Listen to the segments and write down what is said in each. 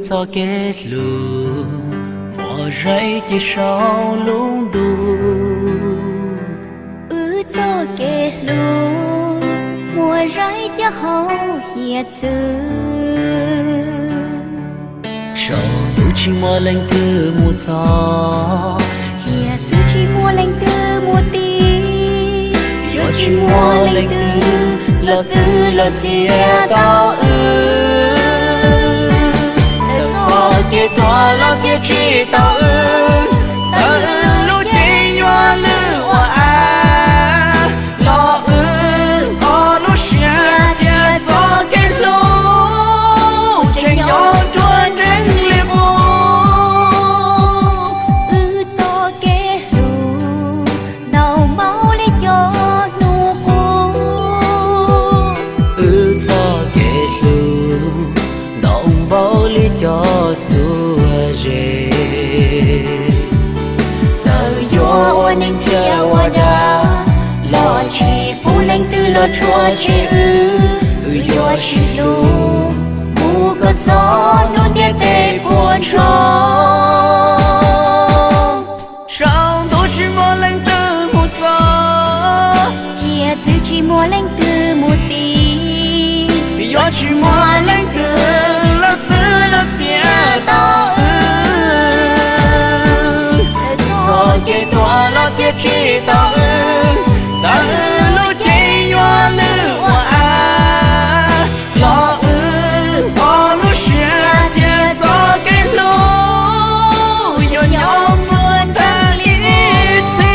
Txoj kev hlub muaj zeej ci saum lub ntuj. Wb txoj kev hlub muaj zeej ci hauv hiav txwv. Saum ntuj tsis muaj leej twg mus txog, hiav txwv tsis muaj leej twg mus ti. Yuav tsis muaj leej twg los txwv los txiav tau wb. Txawm txoj kev tuag los txiav tsis tau wb, txawm wb lub cev yuav lwj ua av, los wb ob lub siab thiab txoj kev hlub tseem nyob nruab nreeb li qub. Wb txoj kev hlub ntau npaum li cov hnub qub. Wb txoj kev hlub ntau npaum li cov xuab zeb. Txawm yuav ua neeg thiab ua dag, los tsis pub leej twg los tshuaj tshem wb. Wb yuav sib hlub mus kom txog hnub ntiaj teb puas ntsoog. Saum ntuj tsis muaj leej twg mus txog, hiav txwv tsis muaj leej twg mus ti. Yuav tsis muaj leej twg los txwv los txiav tau wb. Txawm txoj kev tuag los txiav tsis tau wb, txawm wb lub cev yuav lwj ua av, los wb ob lub siab thiab txoj kev hlub yuav nyob nruab nreeb li ib txhis.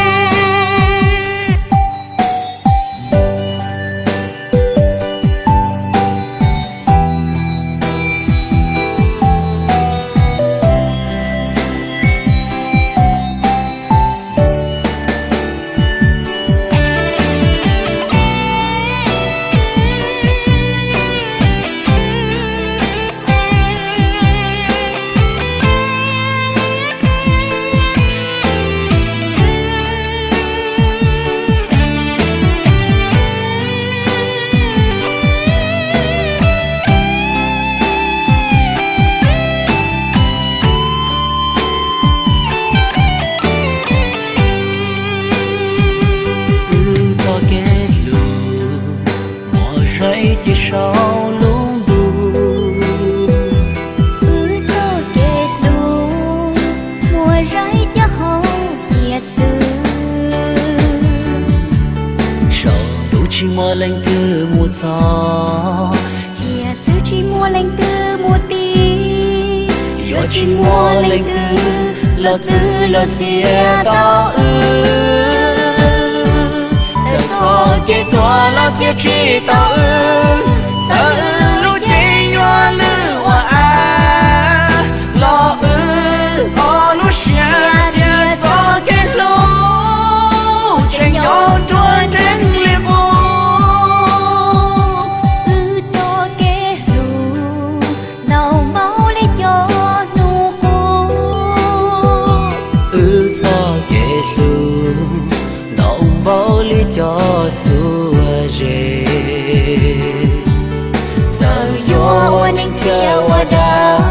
Wb txoj kev hlub muaj zeej ci saum lub ntuj. Wb txoj kev hlub muaj zeej ci hauv hiav txwv. Saum ntuj tsis muaj leej twg mus txog, hiav txwv tsis muaj leej twg mus ti. Yuav tsis muaj leej twg los txwv los txiav tau wb. Txawm txoj kev tuag los txiav tsis tau wb, txawm wb lub cev yuav lwj ua av, los wb ob lub siab thiab txoj kev hlub tseem nyob nruab nreeb li qub. Wb txoj kev hlub ntau npaum li cov hnub qub. Wb txoj kev hlub ntau npaum li cov xuab zeb. Txawm yuav ua neeg thiab ua dag,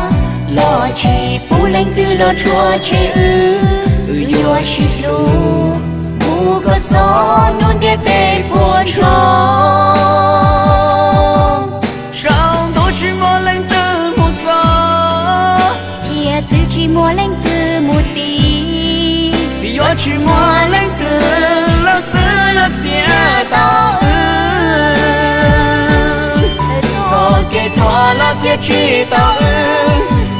los tsis pub leej twg los tshuaj tshem wb. Wb yuav sib hlub mus kom txog hnub ntiaj teb puas ntsoog. Saum ntuj tsis muaj leej twg mus txog, hiav txwv tsis muaj leej twg mus ti. Yuav tsis muaj leej twg los txwv los txiav tau wb. Txawm txoj kev tuag los txiav tsis tau wb,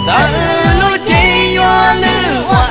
txawm wb lub cev yuav lwj ua